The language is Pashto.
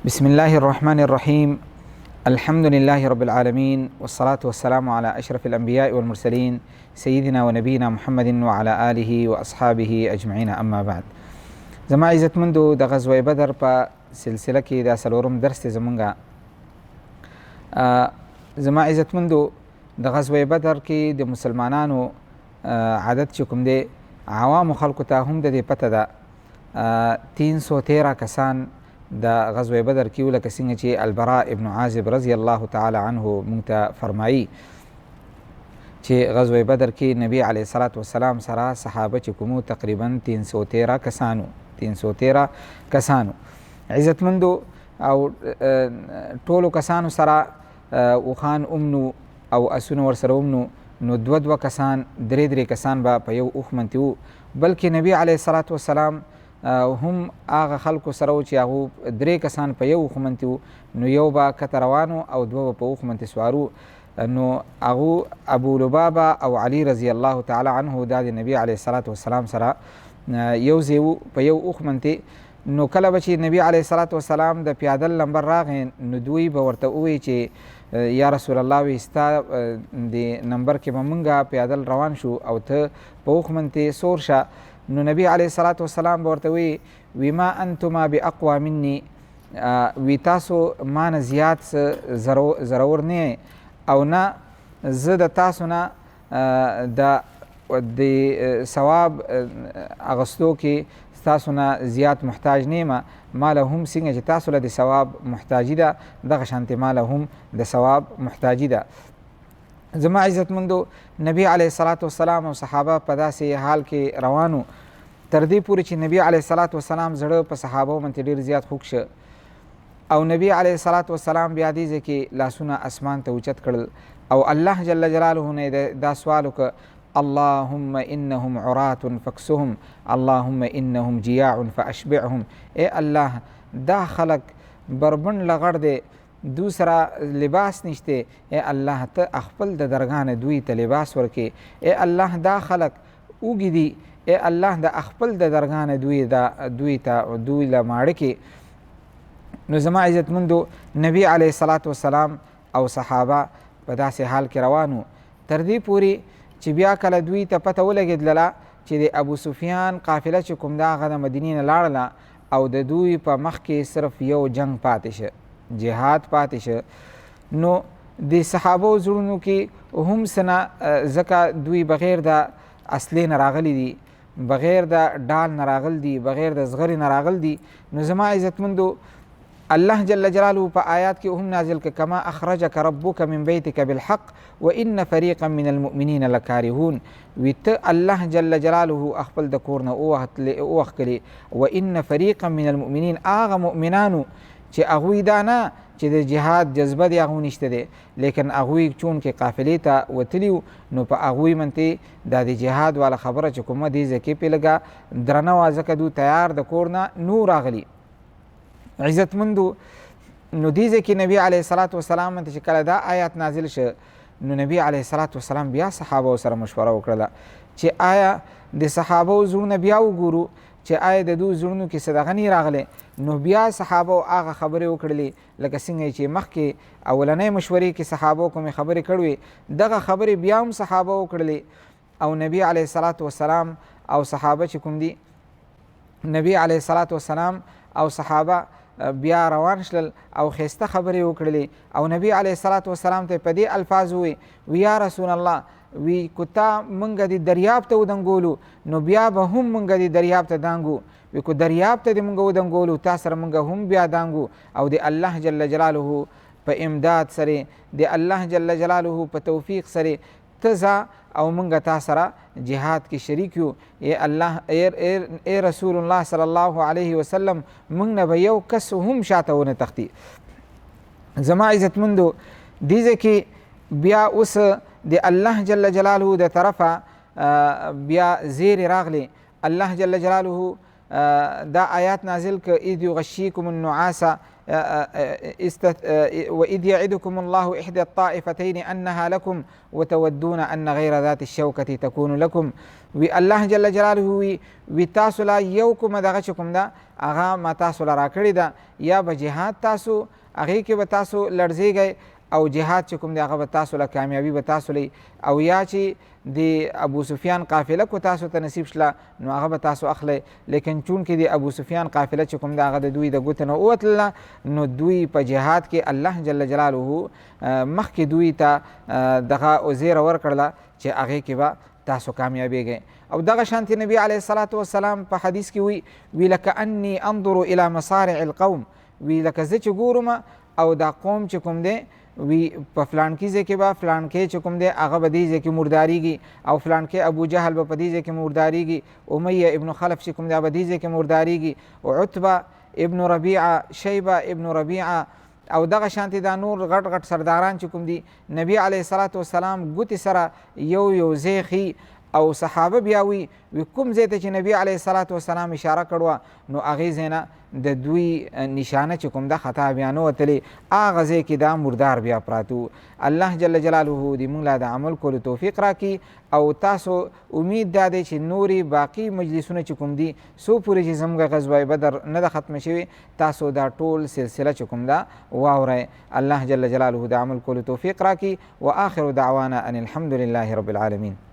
بسم الله الرحمن الرحيم. الحمد لله رب العالمين، والصلاة والسلام على أشرف الأنبياء والمرسلين، سيدنا ونبينا محمد وعلى آله وأصحابه أجمعين، أما بعد. زما عزتمندو، د غزوه بدر په سلسله کې دا څلورم درس دی زمونږه. زما عزتمندو، د غزوه بدر کې د مسلمانانو عدد چې کوم دی، عوامو خلکو ته هم د دې پته ده، 313 کسان د غزوه بدر کې، لکه څنګه چې البراء ابن عازب رضی الله تعالی عنه مونږ ته فرمایي چې غزوه بدر کې نبی علیه الصلاة والسلام سره صحابه چې کومو، تقریبا 313 کسانو، 313 کسانو. عزتمندو، او ټولو کسانو سره اوښان اومنو او اسونه ورسره اومنو، نو دوه دوه کسان، درې درې کسان به په یو اوښ منتې وو. بلکې نبی علیه الصلاة والسلام هم هغه خلکو سره و چې هغو درې کسان په یو اوښ منتې وو، نو یو به کته روانو او دوه به په اوښ منتې سوارو. نو هغو ابو لبابه او علی رضی الله تعالی عنه دا د نبی علیه الصلاة والسلام سره یو ځای وو په یو اوښ منتې. نو کله به چې نبی علیه الصلاة والسلام د پیادل نمبر راغی، نو دوی به ورته ووایي چې یا رسول الله، وی ستا د نمبر کې به مونږه پیادل روان شو او ته په اوښ منتې سور شه. نو نبی علیه الصلاة والسلام به ورته وی، وی ما انتما باقوا مني، وی تاسو ما نه زیات څه ضرور نه، او نه زه د تاسو نه د ثواب اغستو کې تاسو نه زیات محتاج نه یم. ما له هم څنګه چې تاسو له د ثواب محتاجي ده، دغه شانتې ما له هم د ثواب محتاجي ده. زما عزتمندو، نبی علیه الصلاة والسلام او صحابه په داسې حال کې روانو، تر دې پورې چې نبی علیه الصلاة والسلام زړه په صحابه باندې ډېر زیات خوږ شه. او نبی علیه الصلاة والسلام بیا دې ځای کې لاسونه اسمان ته اوچت کړل او الله جل جلاله نه دا سوال وکړ: اللهم انهم عرات فاکسهم، اللهم انهم جیاع فاشبعهم. ای الله، دا خلک بربنډ لغړ دی، دو سره لباس نشته، ای الله ته خپل د درګاه نه دوی ته لباس ورکې. ای الله، دا خلک اوږي دي، ای الله د خپل د درګاه نه دوی دا دوی ته دوی له ماړه کې. نو زما عزتمندو، نبی علیه الصلاة والسلام او صحابه په داسې حال کې روانو، تر دې پورې چې بیا کله دوی ته پته ولګېدله چې د ابو سفیان قافله چې کوم ده، هغه د مدینې نه لاړله او د دوی په مخ کې صرف یو جنگ پاتې شه، جهاد پاتې شه، نو د صحابو زړونو کې هم سنه، ځکه دوی بغیر د اصلې نه راغلي دي، بغیر د ډال نه راغل دي، بغیر د زغرې نه راغل دي. نو زما عزتمندو، الله جل جلاله په آیات کې هم نازل ک: کما اخرجک ربک من بیتک بالحق وان فريقا من المؤمنین لکارهون. وی ته الله جل جلاله خپل د کور نه اوخکلی، وان فريقا من المؤمنین، هغه مؤمنانو چې هغوی دا نه چې د جهاد جذبه دی هغوی نشته دی، لیکن هغوی چون کې قافلې ته وتلي، نو په هغوی منتې دا د جهاد والا خبره چې کومه دې ځکې پې لږه درنه وه، ځکه دوی تیار د کور نه نو راغلي. عزتمندو، نو دې ځای کې نبی علیه الصلاة والسلام ته چې کله دا آیات نازل شه، نو نبی علیه الصلاة والسلام بیا صحابه سره مشوره وکړله چې آیا د صحابه زړونه بیا وګورو چې آیا د دوی زړونو کې څه دغه نه راغلی. نو بیا صحابه هغه خبرې وکړلې، لکه څنګه چې مخکې اولنۍ مشورې کې صحابه کومې خبرې کړې، دغه خبرې بیا هم صحابه وکړلې. او نبی علیه الصلاة والسلام او صحابه چې کوم دي، نبی علیه الصلاة والسلام او صحابه بیا روان شلل او ښایسته خبرې وکړلې. او نبی علیه الصلاة والسلام ته په دې الفاظ ووی، وی یا رسول الله، وی که تا مونږ دې دریاب ته ودنګولو، نو بیا به هم مونږ دې دریاب ته دانګو. وی که دریاب ته دې مونږ ودنګولو، تا سره مونږ هم بیا دانګو، او د الله جل جلاله په امداد سره، د الله جل جلاله په توفیق سره ته ځه او مونږ تا سره جهاد کې شریک یو. ای الله، ای رسول الله صلی الله علیه وسلم، مونږ نه به یو کس هم شاته ونه تښتي. زما عزتمندو، دې ځای کې بیا اوس د الله جل جلاله د طرفه بیا زیری راغلی. الله جل جلاله دا آیات نازل ک: اذ یغشیکم النعاس وإذ يعدكم الله إحدى الطائفتين أنها لكم وتودون أن غير ذات الشوكة تكون لكم. وی الله جل جلاله وی وی تاسو لا یو کومه دغه چې کوم ده هغه ما تاسو له راکړې ده، یا به جهاد تاسو هغې کې به تاسو لړزېږئ او جهاد چې کوم دی هغه به تاسو له کامیابي به تاسو لئ، او یا چې د ابو سفیان قافله کو تاسو ته نصیب شله نو هغه به تاسو اخلئ. لیکن چونکې د ابو سفیان قافله چې کوم ده هغه د دوی د ګوتې نه ووتله، نو دوی په جهاد کې الله جل جلاله مخکې دوی ته دغه زیره ورکړله چې هغې کې به تاسو کامیابېږئ. او دغه شانتې نبی علیه الصلاة والسلام په حدیث کې وی وی لکه انی انظر الی مصارع القوم، وی لکه زه چې ګورم او دا قوم چې کوم دی وی په فلانکي ځای کې به فلانکی چې کوم دی هغه به دې ځای کې مردارېږي، او فلانکی ابو جهل به په دې ځای کې مردارېږي، امیه ابن خلف چې کوم دی به دې ځای کې مردارېږي، عتبه ابن ربیعه، شیبه ابن ربیعه، او دغه شانتې دا نور غټ غټ سرداران چې کوم دي نبی علیه الصلاة والسلام ګوتې سره یو یو ځای ښي. او صحابه بیا وی وی کوم ځای ته چې نبی علیه الصلاة والسلام اشاره کړوه نو هغې ځای نه د دوی نشانه چې کوم ده خطا بیا نه وتلې، هغه ځای کې دا مردار بیا پراته وو. الله جل جلاله دې موږ له د عمل کولو توفیق راکړي. او تاسو امید دا دی چې نورې باقي مجلسونه چې کوم دي څو پورې چې زموږ غزوه بدر نه ده ختمه شوې تاسو دا ټول سلسله چې کوم ده واورئ. الله جل جلاله د عمل کولو توفیق راکړي. وآخر دعوانا ان الحمد لله رب العالمین.